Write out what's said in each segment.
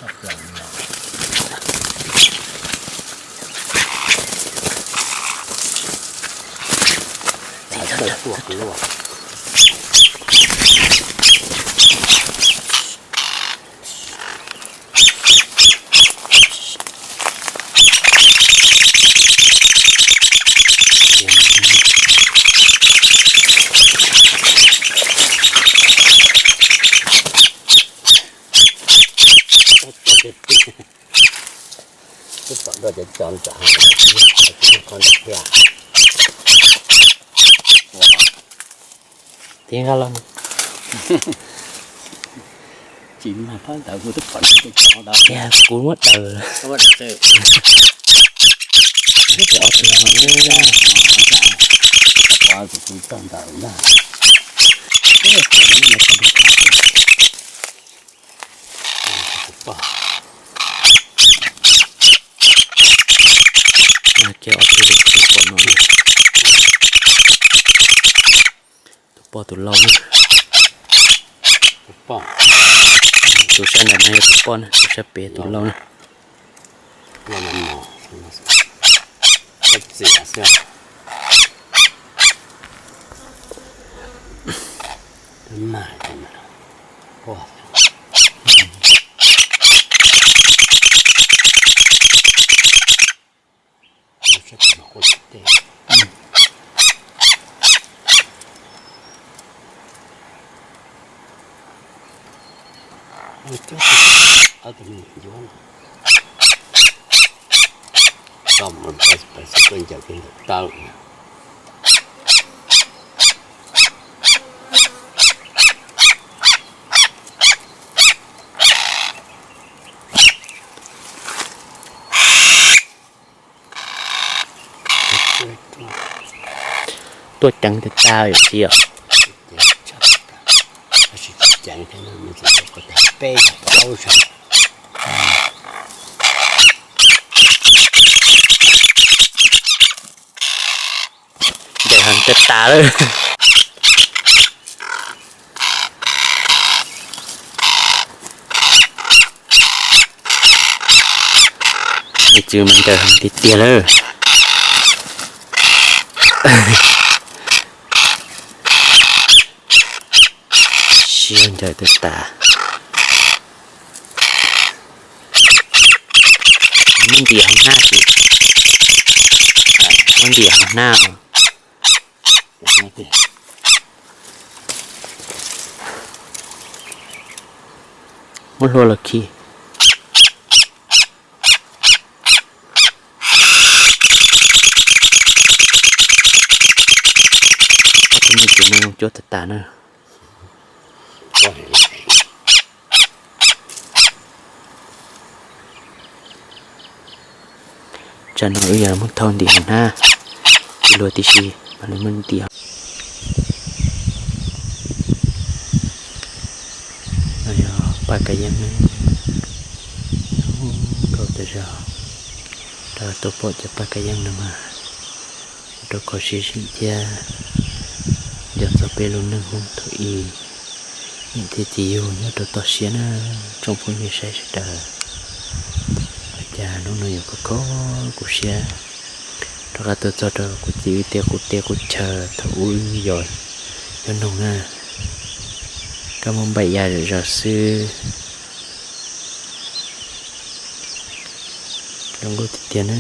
Twb pom dua cov cov ntawm, qhov ntawm thiab. Tib nqa los. Tsis mag phab ntawd kuv twb pom nws cov cov ntawd. Tiag, kuv muab daws. Ob tug no na. Tus txog ntawd na. Ces ob tug tus poj no, tus poj tus lau na. Tus sab nram no yog tus poj na, tus sab pem tus lau na. Tuaj ceev tas tas yom tsis yom. Ncaws heev tas tas lawm. Nws tsis mas ncaws heev tiag tiag lawm. Siab ncaws tas tas. Muab ntim hauv hnab xwb. Muab ntim hauv hnab. Muab hlua los khi. Ob tug me ntsis no zoo cuab tas tas na. Tsam no wb yog muab thauj ntim hauv hnab, tsis luag tib si, mam li muab ntim. No yog paj kas yeeb, zoo nkauj tas zog. Rau tau pom cov paj kas yeeb no mas ua rau kho siab zim thiab nco txog peb lub neej Hmoob thaum ub, niam thiab txiv yug nyob rau toj siab na, tsoom phooj ywg saib sawv daws. Ua cas hnub no yuav kho kho kuv siab, rov qab tuaj txog rau kuv txiv wb tej qub teb qub chaw thaum ub wb yog nyob noog na, kab mob npaim ya zom zaws xwb. Zoo nkauj tiag tiag na.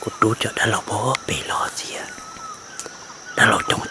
Kuv rub cov dab laug puag pem los txiv, dab laug coob